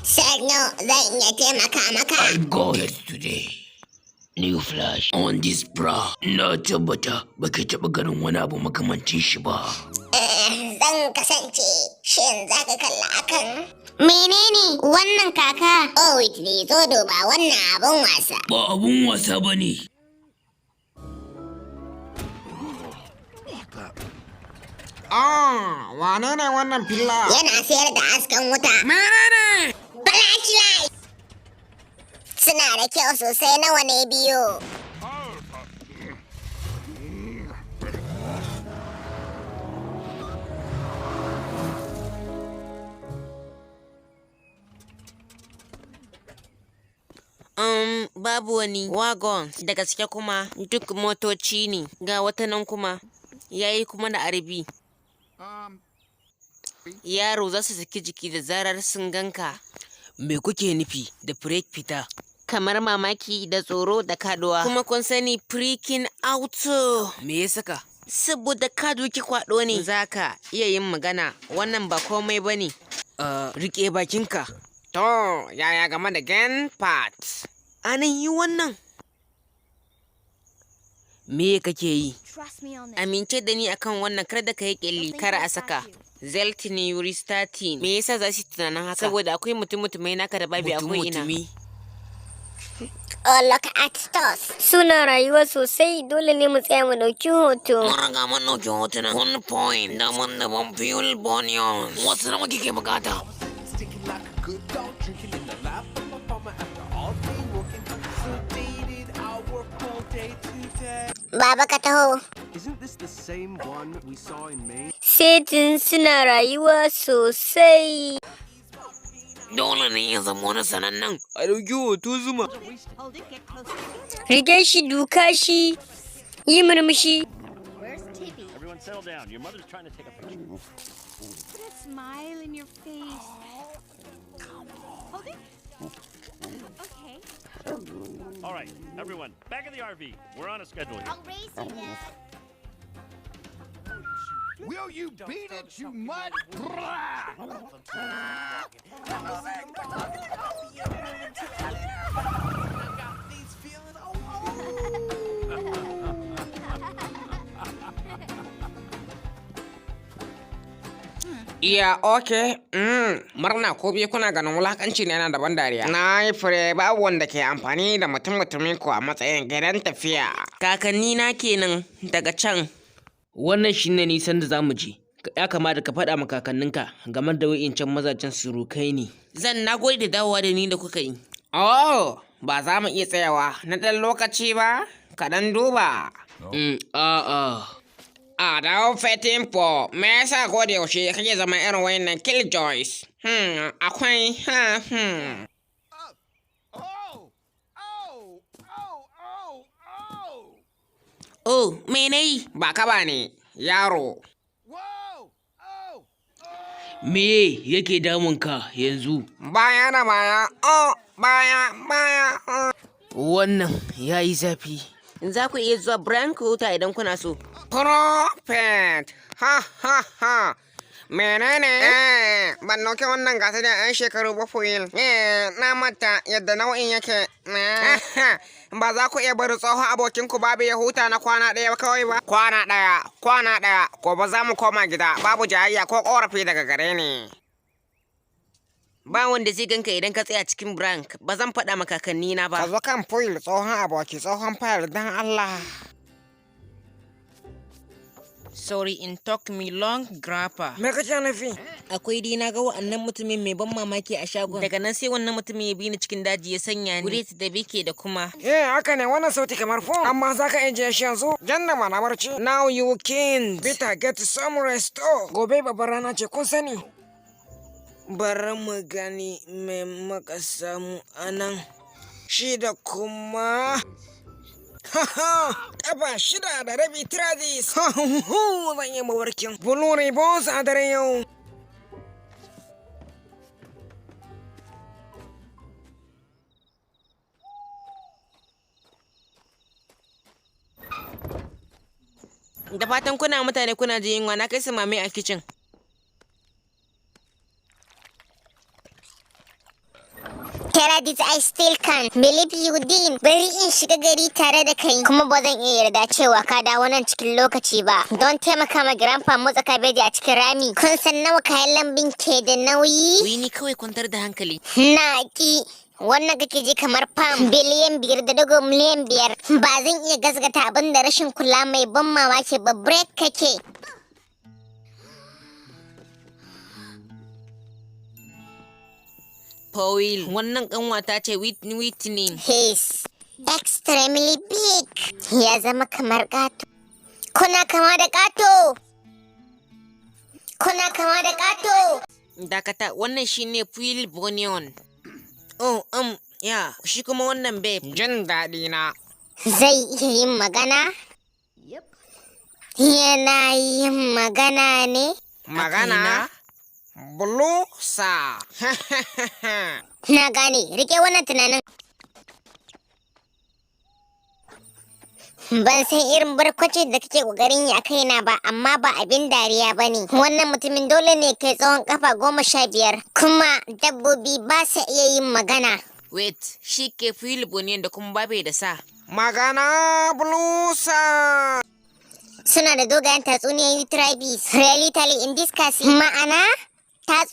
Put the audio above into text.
Sannu, zan iya taimaka maka. I got it today. New flash on this bra. Na tabbata baka taɓa ganin wani abu makamancin shi ba. Eh, zan kasance, shin za ka kalla akan? Menene wannan, kaka? Oh, Whitley, zo duba wannan abun wasa. Ba abun wasa ba ne. Ah, wane ne wannan filla? Yana sayar da hasken wuta. Menene? Flashlight! Suna da kyau sosai, nawa ne biyu? Babu wani wagons da gaske kuma duk motoci ne, ga wata nan kuma yayi kuma da RV. Yaro za su saki jiki da zarar sun ganka. Me kuke nufi da break fita? Kamar mamaki da tsoro da kaduwa. Kuma kun sani freaking out. Me ya saka? Saboda ka duki kwado ne. Za ka iya yin magana, wannan ba komai ba ne. Rike bakinka. To, yaya game da gen part? Anan yi wannan. Me kake yi? Amince da ni akan wannan, kar da ka yi kyalli, kar a saka. Zeltini Yuristatin. Me yasa za su yi tunanin haka? Saboda akwai mutum-mutumai naka da babu akwai ina. Mutum-mutumi. Oh, look at us. Suna rayuwa sosai, dole ne mu tsaya mu ɗauki hoto. Mun riga mun ɗauki hotuna. One point daban-daban fuel bonions. Wasu nawa kike bukata? Sticking like a good dog, drinking in the lap of my farmer after all day working. So dated, I work all day today. Baba, ka taho. Isn't this the same one we saw in Maine? Setin suna rayuwa sosai. Dole ne ya zama wani sanannen. A ɗauki hoto zuma. Rike shi, duka shi, yi murmushi. Everyone settle down. Your mother's trying to take a picture. Put a smile in your face. Hold it. Okay. All right, everyone, back in the RV. We're on a schedule here. I'll race you, Dad. Will you beat it, you mutt? Iya, okay. Murna ko biyu kuna ganin wulakanci ne yana da ban dariya. Na yi fure, babu wanda ke amfani da mutum-mutumin ku a matsayin gidan tafiya. Kakanni na kenan daga can. Wannan shine nisan da zamu je. Ya kamata ka faɗa ma kakanninka game da wa'incan mazajen surukai ne. Zan na gode da dawowa da ni da kuka yi. Oh, ba za mu iya tsayawa na ɗan lokaci ba? Kaɗan duba. A'a. A dawo fetin po, me yasa ko da yaushe kake zama irin wayannan killjoys? Akwai, ha. Oh! Oh! Oh! Oh! Oh! Oh, me na yi? Ba ka ba ne, yaro. Whoa! Oh! Me yake damunka yanzu? Baya da baya, oh, baya, baya, oh. Wannan ya yi zafi. Za ku iya zuwa Brian ku huta idan kuna so. Prophet, ha ha ha. Menene? Eh, ban dauki wannan gasa da 'yan shekaru 7. Eh, na manta yadda nau'in yake. Eh, ba za ku iya bari tsohon abokinku babu ya huta na kwana ɗaya kawai ba. Kwana ɗaya, kwana ɗaya, gobe za mu koma gida, babu jayayya ko ƙorafi daga gare ni. Ba wanda zai ganka idan ka tsaya cikin brank. Ba zan faɗa ma kakanni na Ka ba. zo kan foil, tsohon aboki, tsohon fayil, don Allah. Sorry in talk me long grandpa. Me kake nufi? Akwai dai na ga wa'annan mutumin mai ban mamaki a shagon. Daga nan sai wannan mutumin ya bi ni cikin daji ya sanya ni. Great da bike da kuma. Eh, haka ne, wannan sauti kamar phone. Amma za ka iya shi yanzu. Janna mana barci. Now you can. Better get some rest. Oh, gobe babbar rana ce, kun sani. Bari mu gani me muka samu anan. Shi da kuma, haha! Kafa 6.5 Travis. Zan yi mawarkin. Blue Ribbons a daren yau. Da fatan kuna mutane kuna jin yunwa, na kai su mame a kicin. Teradit, I still can believe you didn't. Bari in shiga gari tare da kai. Kuma ba zan iya yarda cewa ka dawo nan cikin lokaci ba. Don taimaka ma grandpa motsa kabeji a cikin rami. Kun san nawa kayan lambun ke da nauyi? Wini, kawai kwantar da hankali. Na ki. Wannan kake ji kamar fam 5.5 biliyan. Ba zan iya gasgata abin da rashin kula mai ban mamaki ba break kake. Paul, wannan kanwata ce Whitney Whitney. He's extremely big. Ya zama kamar ƙato. Kuna kama da ƙato. Kuna kama da ƙato. Dakata, wannan shine Phil Bonion. Oh, ya, shi kuma wannan babe. Jin daɗi na. Zai iya yin magana? Yana yin magana ne? Magana? Bulusa. Na gane, rike wannan tunanin. Ban san irin barkwaci da kake kokarin yi a kaina ba, amma ba abin dariya ba ne. Wannan mutumin dole ne kai tsawon kafa 15, kuma dabbobi ba sa iya yin magana. Wait, shi ke Phil Bonion da kuma babe da sa. Magana bulusa. Suna da dogayen tatsuniyoyi tribes, reality in this case, ma'ana tatsu